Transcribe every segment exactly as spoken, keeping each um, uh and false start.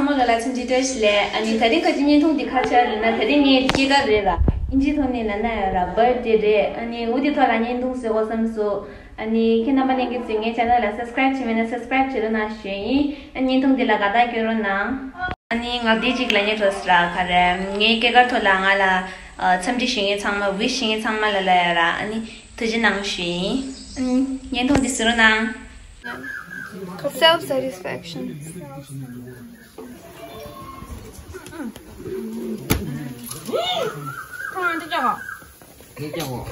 ཚང་མ་ལ་ལ་འཚམས་འདྲི་བཀྲ་ཤིས་བདེ་ལེགས། ཨ་ནི་ད་རིང་ཁ་ཅིག་བརྙན་ཐུང་འདི་ག་རེ་རེད་ལབ་ན། ད་རིང་ངའི་སྐྱེས་སྐར་རེད་ལ། ཨིན་ཇིའི་ཐོག་ནས་ལབ་ན་ཡང་ར་བར་ཌེ་རེད། ཨ་ནི་འོ་དེ་ཐོག་ལ་བརྙན་ཐུང་བཟོས་དགོས་བསམ་སོང་། ཨ་ནི་ཁྱེད་རྣམ་པ་རྣམས་ཀྱིས་ངའི་ཆེ་ནལ་ལ་སབ་སི་ཀ་རེབ་བྱས་མེད་ན་སབ་སི་ཀ་རེབ་བྱེད་རོགས་གནང་ཞུ་ཡིན། ཨ་ནི་བརྙན་ཐུང་འདི་ལ་དགའ་རྟགས་སྐྱོན་རོགས་གནང་། ཨ་ནི་ང་འདི་གཅིག་ལབ་སྙིང་བྲོ་སོང་ར། ག་རེ། ངའི་སྐྱེས་སྐར་ཐོག་ལ་ང་ལ་ཨ་འཚམས་འདྲི་ཞུ་མཁན་ཚང་མ། ཝིཤ་བྱེད་མཁན་ཚང་མ་ལ་ལ་ཡ་ར། ཨ་ནི་ཐུགས་རྗེ་གནང་ཞུ་ཡིན། ཨ་ནི་བརྙན་ཐུང་འདི་གཟིགས་རོགས་གནང་། Self satisfaction.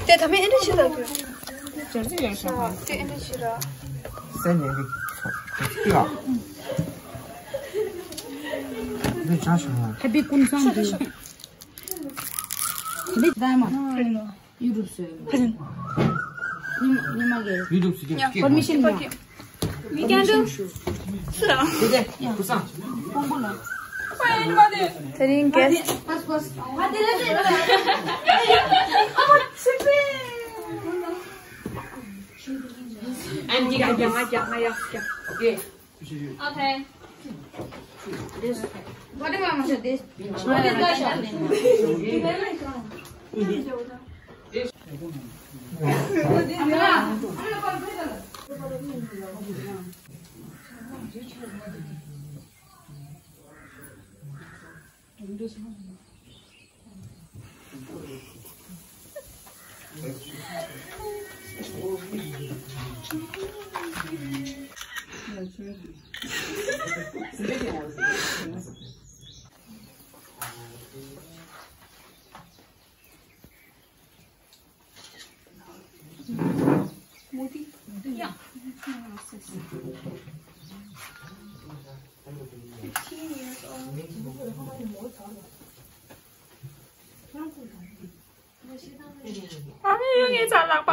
དེ་ད་མེད་ཨེ་འདྲ་ཞིག་ལ་དགོས། ཇར་ཇི་ཡོད་ཤག་དེ་ཨེ་འདྲ་ཞིག་ར། སེ་ཉན་གི་ཚོ་ཏི་ལ། འདི་ཅང་ཤོང་ཡ། ཧེ་པི་ཀུན་བཟང་འདི། ཧེ་པི་ད་མ། ཡུ་ཊུབ་སུ། ཉི་མ་གི། ཡུ་ཊུབ་སུ་ཀྱི། པར་མི་ཤན་མ། We can do. དེ་དེ་ཁུ་སང་། ཀོང་པོ་ལ། དེ་རིང་གེ་སི་ཊི། Okay. This. What am I gonna do? What is that? ཨ་ནི་ཡོད་ངའི་ཚ་ལག་པ།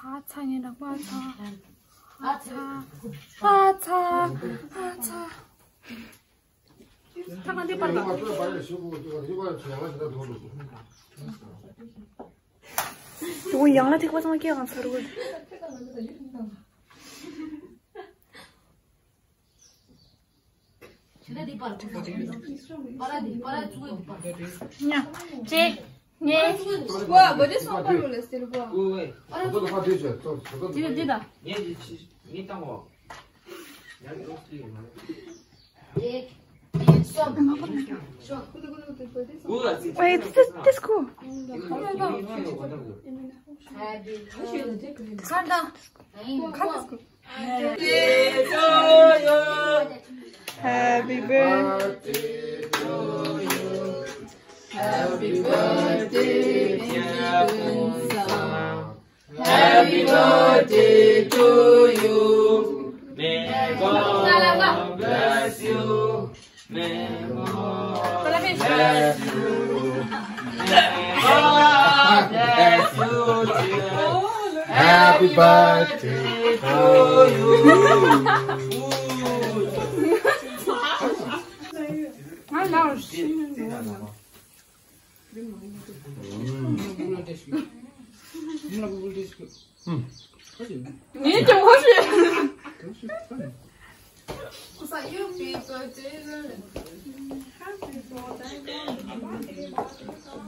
ཨ་ཚ། ངའི་ལག་པ་ཨ་ཚ། ཨ་ཚ། ཨ་ཚ། ཨ་ཚ། ཐ་མ་འདི་པར་དང་། ཡང་ལ་ཐིག་པ་ཚང་མ་སྐྱེ་གང་ཚར་བ། ཉ། ཅེ། ཉེ། ལ་སྟེར་བ། འདི་དང་འདི་དང་། Wait, this, this cool. ཁ་དང་། ཁ་དང་། Happy birthday to you. Happy birthday, dear Kunsa. Happy birthday to you. May God bless you. May God bless you. May God bless you, dear. Happy birthday to you.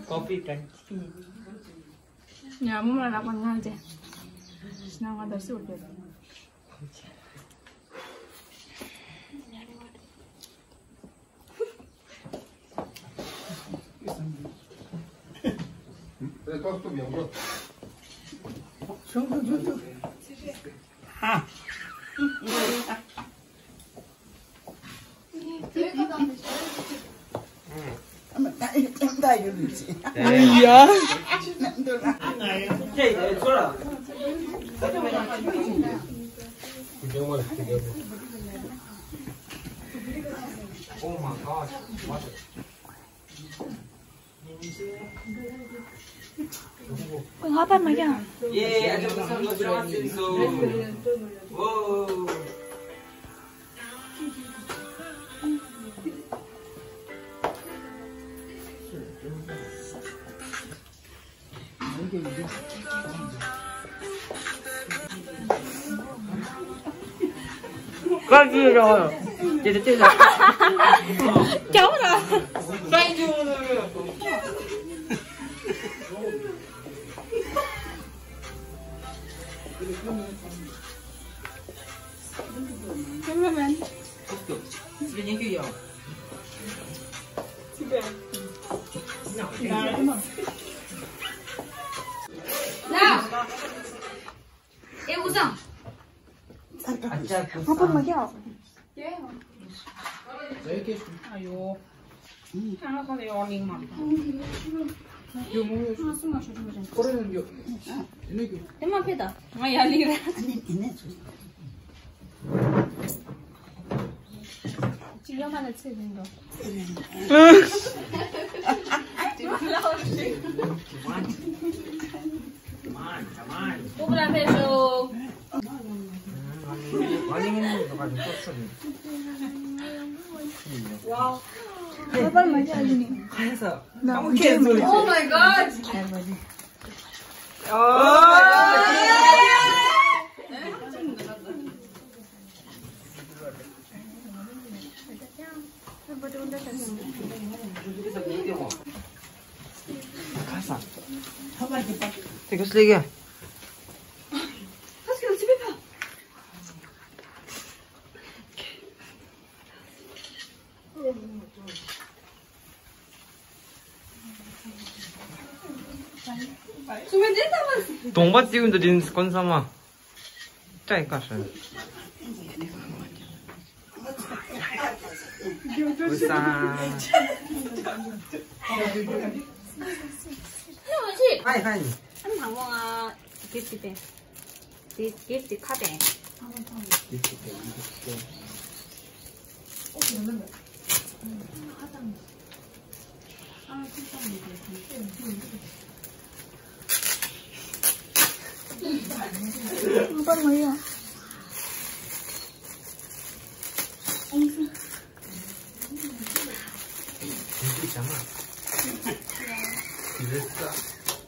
Coffee time. ཡ། མོ་མོ་ལ་ལག་པ་ང་རྗེ། ཤི་ན་ང་ད་སུ་རྒྱལ། Oh my God. What a- ང་པར་མ་རྒྱག Yeah, I just want to dress in so. Whoa. ཀ་ཅི་རོ། དེ་དེ་དེ། ཀྱའོ་ར། Cameraman. ལ། ཨེ་ཨུ་ཚང་། ཨ་ཅག་ཨ་ཕ་མ་རྒྱག་ཨ་ཡོ། ཨ་ཁ་ལ་ཡོ་ལིང་མ། ཁོ་རེ་ཡོ། དེ་མ་ཕེ་ད། ང་ཡ་ལིང་ར། ཅི་ཡོ་མ་ན་ཚེ་རིང་དོ། ཨུ་ཀྲ་ཕེ་ཤོ། Oh my God. གདོང་པ་བརྩེགས་འདི་དྲིན་དཀོན་ས་མ། ཏྲའི་ཀ་ཧྲན། ཀུ་ས། ཧའི་ཧའི། ཨ་ནི་དང་པོ་ང་གེབ་ཅིག་སྟེ། དེ་གེབ་དེ་ཁ་སྟེ།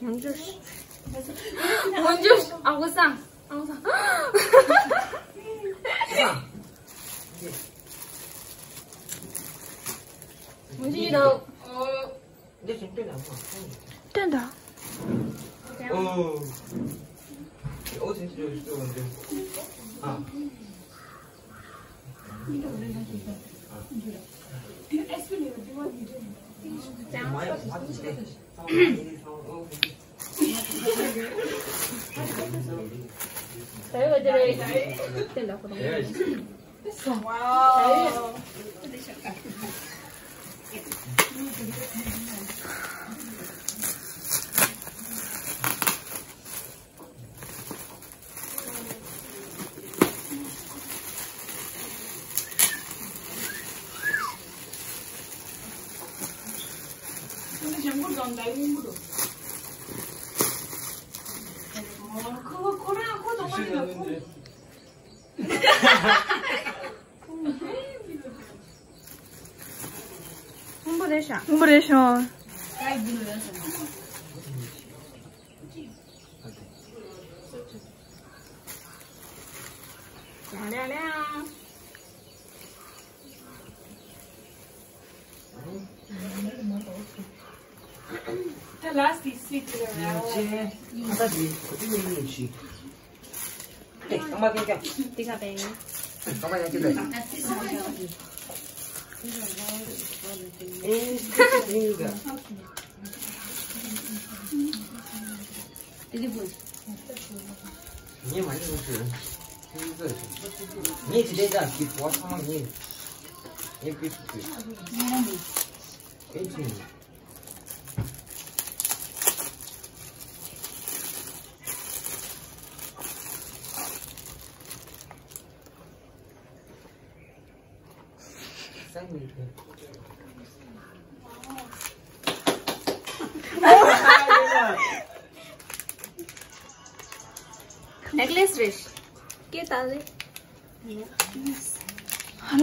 ཡང་བསྐྱར། ཡང་བསྐྱར། ཨ་ཁུ་སང་། ཨ་ཁུ་སང་། ངོ་ཤེས་ཀྱི་འདུག་སྟོན་དང་། ཁོང་པོ་རེད་ཤག་ཁོང་པོ་རེད་ཤག་ད་ལ་སི་སི་ཏི་ར་ཡ་ཅེ། ཨ་ད་དེ་ཁོ་ཏི་མེ་ཡིན་ཤི། ཏེ་ཨ་མ་ཀེ་ཀེ། ཏི་ཀ་པེ། ཨ་མ་ཡ་ཀེ་ཀེ། ཨེ་ཏི་ཀ་ཏི་ཀ། ཏི་ཀ་པེ། ངས་མ་ཉེས་ཟེར། ངས་ཅི་ལས་ཀྱང་གི་བ་ཚང་མ་ངས་ངས་ཀི་ཀི་ཨེ་ཅི། Necklace རེད། སྐེ་ད་རེད།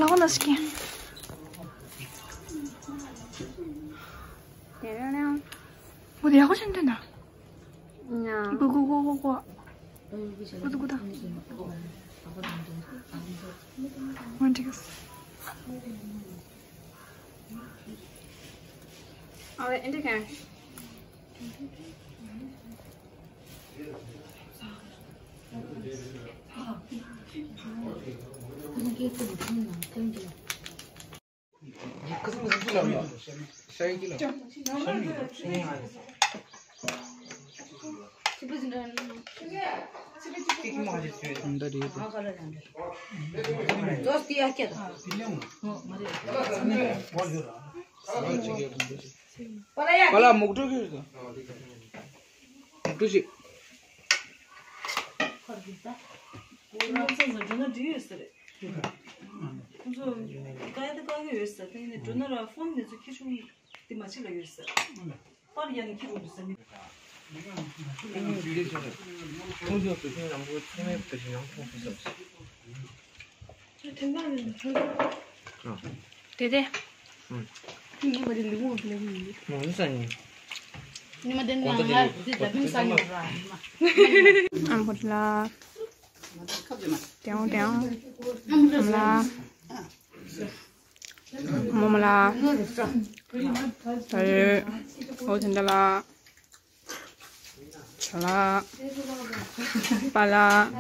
ལག་ན་སྐེ། འོ་དེ་ཡག་པོ་ཞིག་འདུག་ན། གོ་གོ་གོ་གོ་གོ། གོ་ད་གོ་ད། ཝན་ཊི་གི། ཨ་ཝེ་ཨེན་ཏི་ཀན། པ་ལ་མུག་འགྲོ་གི་རེད། མུག་འགྲོ་ཞིག་ཁོང་ཚོ་འགྲོ་ན་འགྲིག་ཡོད་ས་རེད། ཁོང་ཚོ་དཀའ་ཡ་དེ་དཀའ་གི་ཡོད་ས། དེ་ཡིན་ནའི་འགྲོ་ན་ར་ཕོན་དེ་ཚོ་ཁྱི་ཆུང་དེ་མ་ཕྱི་ལ་ཡོད་ས། པར་ཡ་ནི་ཁྱི་རུ་འདུག་ས་མི། ཁོང་ཚོ་བོད་ཕྲུག་ནང་ཁུལ་ཚང་མས་བོད་ཀྱི་ཡང་ཁོང་ཚོ་ས། དེ་དེ། ཨང་བུ་ལ། ཏེའོ་ཏེའོ། ཨམ་ལ། མོ་མོ་ལ། ད་ཡོད། ཨོ་དེ་འདྲ་ལ། ཆ་ལགས། པཱ་ལགས།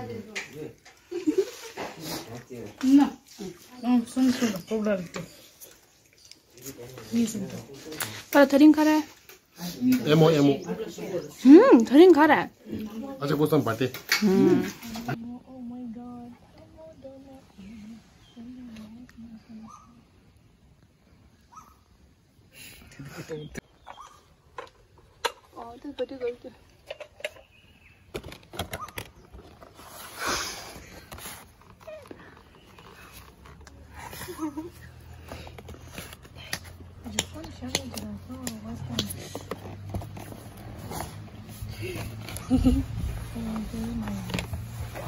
པཱ་ལགས་དེ་རིང་ག་རེ། ཨེ་མོ་ཨེ་མོ། ཧུམ། དེ་རིང་ག་རེ། ཨ་ཅེ་ཀོ་སམ་བར་ཏེ། ཧུམ།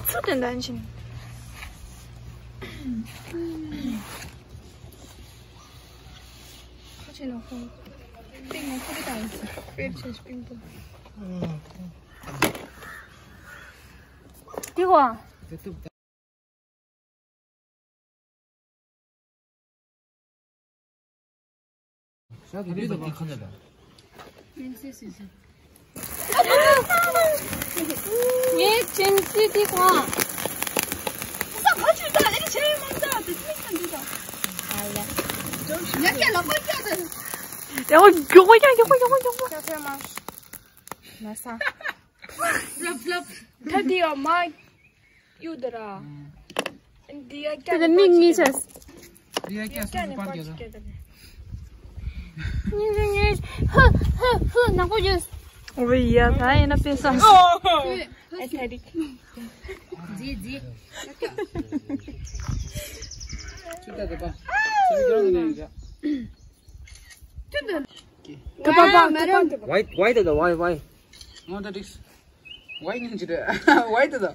ཚུར་དོན་དང་ཕྱིན། ཁ་ཆེ་ནོ་ཁོ། ཏིང་ནོ་ཁོ་རི་དང་ཡིན་ཟེར། དཔེར་ཆ་ཞིག་པིང་པོ། ཏི་ཧོ། ངའི་ཅིན་ཙི་འདི་གོ། ཡ་ཧོ། མགྱོགས་པོ་ཡ། མགྱོགས་པོ་མགྱོགས་པོ་མགྱོགས་པོ། ལབ་ལབ། ད་འདི་ཡོད་མ། ཡུ་དེ་ར། འདི་ཡ་ཀྱ་དེ་མིག་གཉིས་བྱས། འདི་ཡ་ཀྱ་སུ་སུ་པར་རྒྱག་ད། གཉིས་གཉིས། ཧུ་ཧུ་ཧུ། ནག་པོ་ཡོད། ཨོ་ཡ། ད་ཡིན་ན་དཔེ་ས། ཨེ་ཐ་རིག་ཇི་ཇི། ཅི་ད་དེ་པ། ཅི་ད་དེ་པ། ད་པ་པ། ད་པ་ད་པ། Why, why the, why, why? ངོ་ད་དྲིས། ཝའི་ཉིན་ཅི་རེད། ཝའི་དེ་དང་།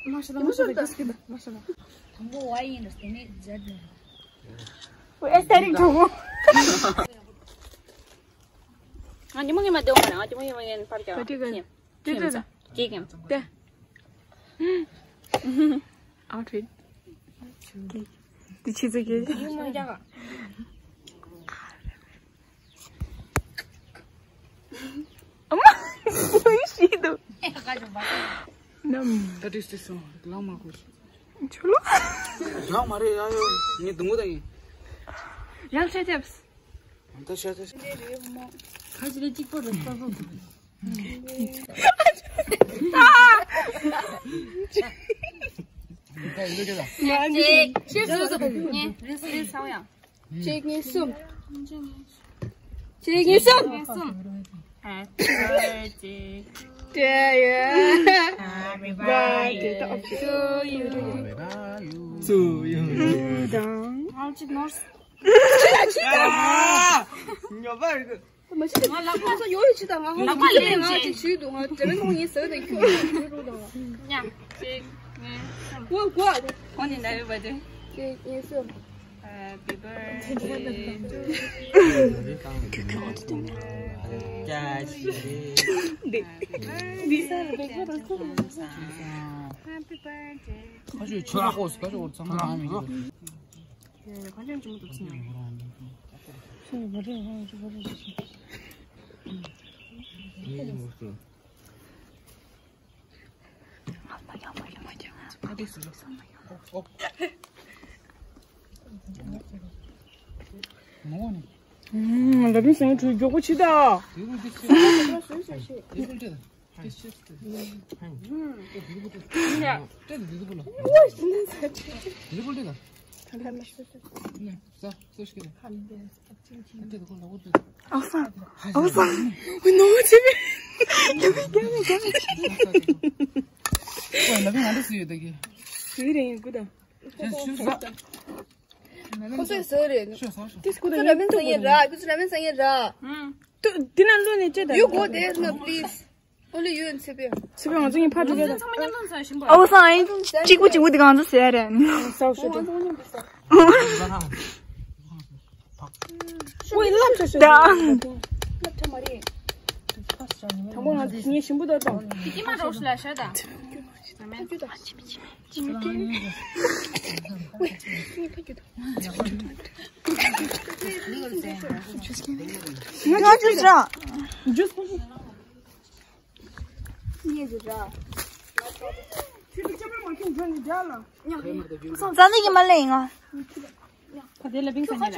མ་ཤ་ད་མ་ཤ་ད་གིས་གི་ད་མ་ཤ་ད། དང་པོ་ཝའི་ཡིན་ནོ་དེ་ནས་ཛེད་ནོ། ཝེ་ཨེ་སྟེ་རིང་ཐུག་ང་ཉི་མ་ངེ་མ་དེ་འོང་ར། ང་ཉི་མ་ངེ་མ་ངེ་པར་ཀྱང་ད་དེ་ག་ཀེམ་དེ་དེ་ད་ཀེམ་དེ། ཨའུ་ཕིཊ། དེ་ཆི་ཟིག་གི་ཡུ་མ་རྒྱག་ཨ་མ། ཤི་འདུག་ནམ། ད་དྲིས་དྲིས་སོང་། ལང་མ་གོ། ཆུ་ལོ། ལང་མ་རེད་ཡ་ཡོ། ངས་དུང་གོ་ད་ཡིན། ཡང་ཤེས་ཐེབས། ད་ཤེས་ཐེབས། ཁ་ཅིག་ལ་གཅིག་པོ་རེད་པ་པོ། ད་ཡིན་འདུག་ད། ཅེག་ཅེག་སོ་སོ། ངས་རིས་རིས་ཚང་ཡང་། གཅིག་གཉིས་གསུམ། གཅིག་གཉིས་གསུམ། གསུམ། Happy birthday to you. Happy birthday to you. To you. ང་ཅིག་ནོར། ཉོ་བར་གི། ང་ལག་པ་སོ་ཡོད་ཡོད་ཅི་དང་ང་ལག་པ་ཡོད་ཡོད་ཅི། ང་ཅིག་ཞུས་འདུག་ང་དེ་མིན་ཁོང་ཡིན་ཟེར་ནས་ཁྱོད་ཞུས་རུ་དང་། ཉ་གཅིག་གཉིས་གསུམ། གོ་གོ། གོ་ནི་ན་ཡོད་པ་དེ། གཅིག་གཉིས་གསུམ། Happy birthday to you. Happy birthday. ཁ་ཤས་ཆུ་ལ་ཧོ་སི་ཁ་ཤས་འོར་ཚང་མ་ཨ་མི་གི། ཁ་ཤས་ཆུ་མོ་འདུག་ཚང་མ། ལ་བིང་སང་ཆུ་མགྱོགས་པོ་ཆི་ད། ཨོ་སང་། ཨོ་སང་། ཨོ་ནོ་ཆེ་མེ། ཁོ་ཚོས་ཟོས་རེད། ཁོ་ཚོས་ཟ་ཡས་ར། ཁོ་ཚོས་ར་མེན་ཟ་ཡས་ར། དེ་ན་ལོ་ནས་ཅི་ད། You go there, no, please. Only you and Sibyl. Sibyl ང་ཚོ་གཉིས་ཕར་འགྲོ་གི་ད། ཨོ་སང་ཨེ་གཅིག་པུ་གཅིག་པུ་དེ་གང་ཚོ་ཟེར་རེད། ཟ་ཤོད་དེ། ཝེ་ལབ་ཤོད་ཤོད། ད། ལབ་ཐ་མ་རེད། དང་པོ་ང་ཚོ་ངའི་ཞིམ་པོ་ད་དང་། དེ་ཀྱི་མ་རོགས་ལ་ཤ་ད། ང་ཅི་ར། ཟ་ནི་གི་མ་ལེ་ང་། ད་དེ་ལ་བིང་ས་ཉེ་ལ།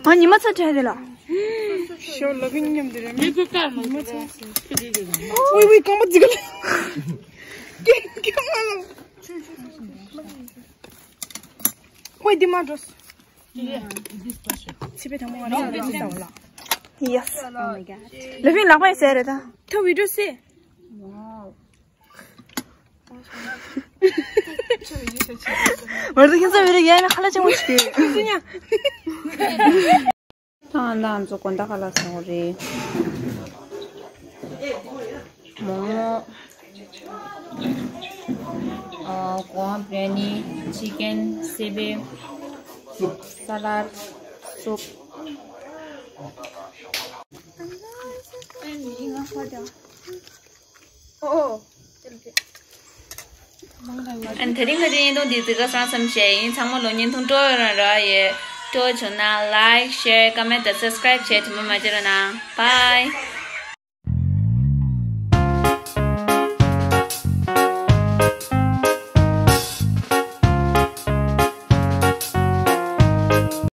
ཨ་ཉི་མ་ཚ་བྲལ་དེ་ལ། ཤོ་ལ་གི་མཉམ་དེ་རེད། མི་ཚོ་ཀར་མ་ཉི་མ་ཚ། ཝི་ཝི་གང་པ་ཛི་ག་ལ། ཀེ་ཀེ་མ་ལ། ཝི་དི་མ་འགྲོ། ཚི་པེ་དང་མོ་ང་རང་ཚ་བ་ལ། Yes. Oh my god. ལ་བིང་ལག་པ་ཡི་ཟེར་རེད་ད། ཐ་བི་ཌི་ཡོ་སི། Wow. བར་དུ་ཁྱེད་ཚོ་བི་རི་ཡ་ཡ་ཁ་ལ་ཅང་མ་ཞིག་གི། ཐང་དང་ཚོ་གོན་ད་ཁ་ལ་སོང་རེད། མོག་མོག་ཨ་གོང་བི་རི་ཡ་ནི། ཅི་ཀན། སི་པེ། ས་ལད། སུབ། ཨོ། ཨན་དེ་རིང་གི་བརྙན་ཐུང་འདི་ཙི་ག་སང་མཚམས་བཞག་ཡིན། ཚང་མ་ལོ་བརྙན་ཐུང་སྤྲོ་ཡོད་རང་ར་ཡེ། སྤྲོ་བྱུང་ན་like, share, comment དང་subscribe བྱས་དྲི་མ་མ་བརྗེད་རོགས་གནང་། Bye.